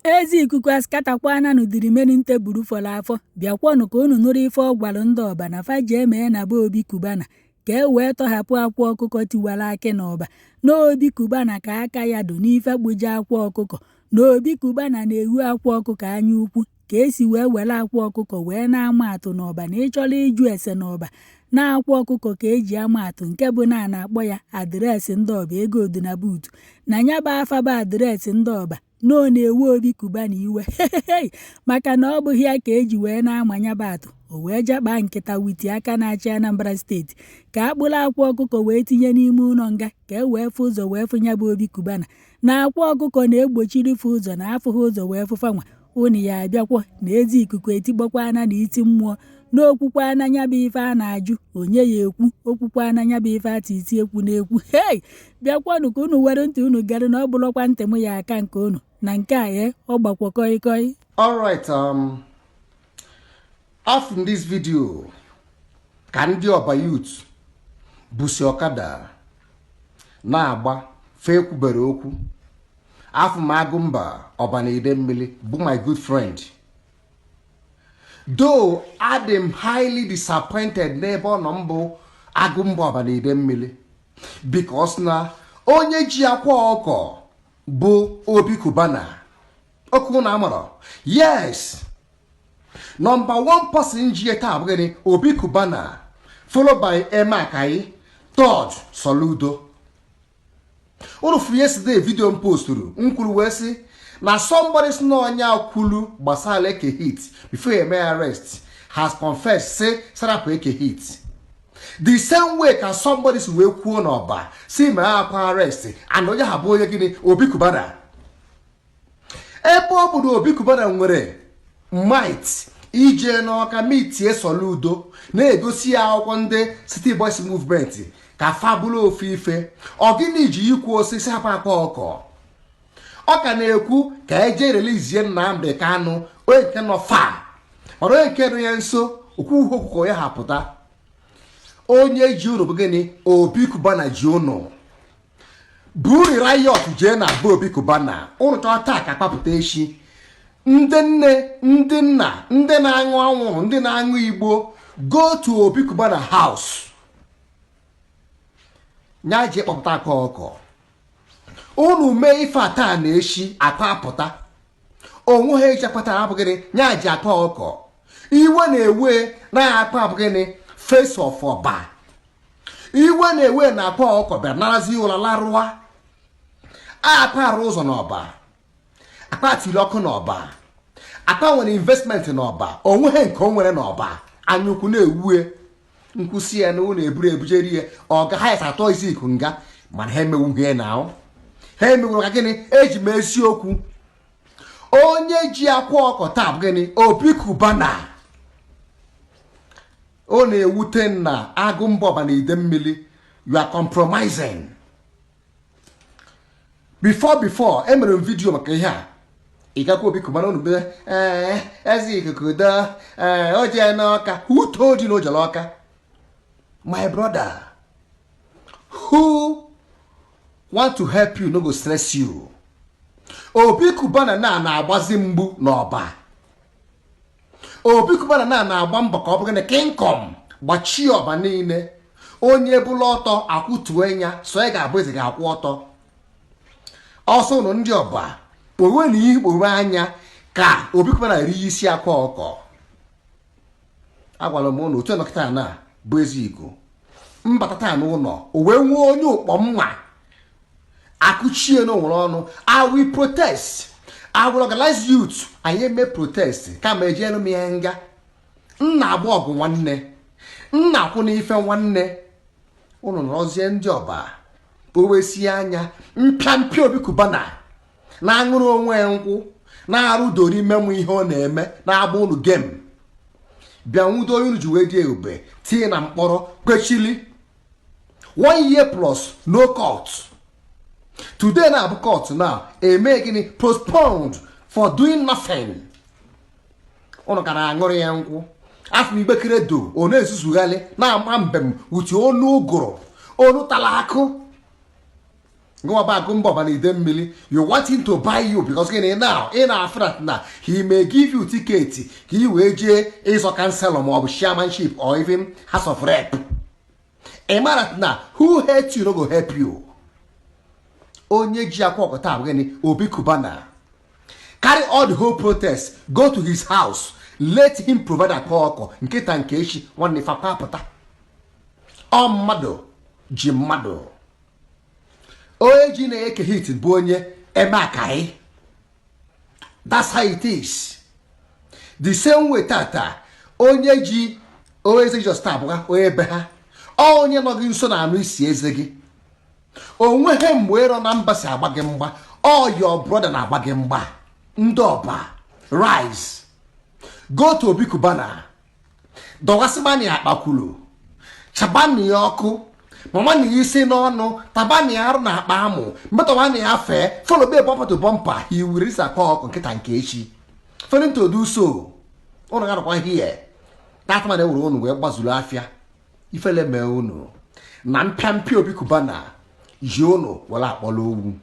Eze ikuku askatakwana the remaining table fọrọ afọ. Bịakwanụ ka unu nụrụ ife ọ gwalụ ndị Ọba na fa jee mee na be Obi Cubana ka e wee tọhapụ Akwa Ọkụkọ tiwara akị n'Ọba, na Obi Cubana ka aka ya dụ n'ife kpụje Akwa Ọkụkọ, na Obi Cubana na-ewu Akwa Ọkụkọ anya ukwu, ka esi wee were Akwa Ọkụkọ wee na-ama atụ n'Ọba, na ịchọrọ ịjụ ese n'Ọba, na Akwa Ọkụkọ ka eji ama atụ, nke bụ na a na-akpọ ya address ndị Ọba, ego dị na buutu na ya bụ afa bụ address ndị Ọba, na ọ na-ewe Obi Cubana iwe maka na ọ bụghị ya ka eji wee na-ama ya bụ atụ. O wee jekpaa nkịta with aka na-achị Anambra Steeti ka akpụrụ Akwa Ọkụkọ wee tinye n'ime ụlọ nga, ka e wee fụ ụzọ wee fụ ya bụ Obi Cubana, na Akwa Ọkụkọ na-egbochiri fụ ụzọ na afụghị ụzọ wee fụfanwa. Unu ya abịakwọ na eze ikuku etikpọkwana na iti mmụọ na okwukwana ya bụ ife a na-ajụ onye ya ekwu, okwukwana ya bụ ife atụ iti ekwu na-ekwu. Hei, bịakwanụ ka unu were ntị unu gere, na ọ bụrụkwa ntị m ya aka nke unu na nke a ye ọ gbakwa koi koi. All right, after this video ka ndị Ọba youth busi ọkada na-agba fe ekwubere okwu afọ m Agụmba Ọba na Idemmili bụ my good friend, though adị m highly disappointed n'ebe ọ nọ mbụ Agụmba Ọba na Idemmili, because na onye ji Akwa Ọkọ bụ Obi Cubana okwu na amara. Yes, number one person ji taa bụ gịnị? Obi Cubana, followed by Emeakayi, third Soludo. Unu furu yesterday video m posturu, m kwuru wee sị na somebody si na onye kwulu gbasara Eke Hit before eme arrest has confessed, say sarapụ Eke Hit. The same way ka somebody si wee kwuo n'Ọba si mee Akwa arrest, and onye ha bụ onye gịnị? Obi Cubana. Ebe ọ bụ na Obi Cubana nwere might ije n'Ọka mitie Soludo na-egosi ya akwụkwọ ndị City Boys Movement ka fa bụrụ ofu ife, ọ gịnị ji ikwu osisi hapụ Akwa Ọkọ? Ọ ka na-ekwu ka eje releasie Nnamdi Kanu, onye nke nọ fa, mana onye nke nọ ya nso okwu okwukọ ya ha pụta. Onye ji unu bụ gịnị? Obi Cubana ji unu. Buru riot jee na be Obi Cubana, unu chọọ taa ka kpapụta echi. Ndị nne, ndị nna, ndị na-aṅụ anwụrụ, ndị na-aṅụ igbo, go to Obi Cubana house nya ji kpọpụta Akwa Ọkọ. Unu mee ife a taa na echi, akpa apụta onwe ha eji akpata abụghịrị nya ji Akwa Ọkọ. Iwe na-ewe na akpa abụghịrị face of Ọba. Iwe na-ewe na Akwa Ọkọ bịara narazi ụla larụa. Akpa arụ ụzọ n'Ọba, akpa tiri ọkụ n'Ọba, akpa nwere investment n'Ọba, onweghị nke o nwere n'Ọba. Anyụkwu na-ewue nkwụsị ya na ụlọ eburu ebujeri ya ọga ha atọ isi iku nga, mana ha emewu na ahụ ha emewuru ka gịnị? Eji m eziokwu. Onye ji Akwa Ọkọ taa bụ gịnị? Obi Cubana. Ọ na-ewute na Agụmba Ọba na Idemmili, you are compromising. Before emere m video maka ihe a, ị gakwa Obi Cubana unu bee ee eze ikuku do ee o jee n'Ọka. Who told you na o jere Ọka? My brother, who want to help you no go stress you. Obi Cubana na na-agbazi mgbu n'Ọba. Obi Cubana na na-agba mbọ ka ọ bụrụ gịnị? Kingdom gbachie Ọba niile. Onye bụla ọtọ akwụtuo ya, so ya ga-abụ eze ga-akwụ ọtọ ọsọ. Ụnụ ndị Ọba kpowe na ihe kpowe anya ka Obi Cubana eri isi Akwa Ọkọ. Agwara m ụnụ otu nọkịta na bụ ezi iko mbata taa n'ụlọ o wee nwee onye ụkpọ mma akụchie n'onwere ọnụ. I will protest, I will organize youth, anyị eme protest kama ejelu m ya nga. Nna agba ọgụ nwanne, nna akwụ n'ife nwanne. Ụnụ nọrọzie ndị Ọba kpowesie anya mpịampịa Obi Cubana na-aṅụrụ onwe ya nkwụ, na-arụ dori memụ ihe ọ na-eme, na-agba unu game, bịa nwudo onye unu ji wee dị ebube, tinye na mkpọrọ kwechili one year plus, no court. Today na abụ court na eme gịnị? Postponed for doing nothing. Ụnụ ka na-aṅụrụ ya nkwụ afọ igbekere do ọ na-ezuzugharị na-ama mbem uche onu ụgụrụ onu tara akụ. Ngwa bụ Agụmba Ọba na Idemmili, you want him to buy you because gịnị? Now ị na-afụ that na he may give you ticket ka ị wee jee ịzọ councillor ma ọ bụ chairmanship or even House of Rep. Ị mara na who hate you no go help you. Onye ji Akwa Ọkụkọ taa bụ gịnị? Obi Cubana. Carry all the whole protest, go to his house, let him provide Akwa Ọkụkọ nkịta nke echi. Nwanne, fakwa pụta. Ọ mmadụ ji mmadụ. Onye ji na-eke hit bụ onye eme akaị. That's how it is. The same way tata, onye ji onye eze Jizọs taa bụga onye be ha. Ọ onye nọ gị nso na-anụ isi eze gị. Onweghị mgbe ịrọ na mba si agba gị mgba. Ọ your brother na-agba gị mgba. Ndị Ọba, rise, go to Obi Cubana, dọwasịmani akpakwulu, chabani ya ọkụ, mama na isi n'ọnụ, tabani arụ na akpa amụ, metọwani ya fee, follow be bumper to bumper. He will release Akwa Ọkụ nkịta nke echi. Failing to do so, ụnụ ga-anọkwa here. That man ewere unu wee gbazuru afịa. Ifele mee unu na mpịampịa. Obi Cubana ji unu were akpọrọ owu.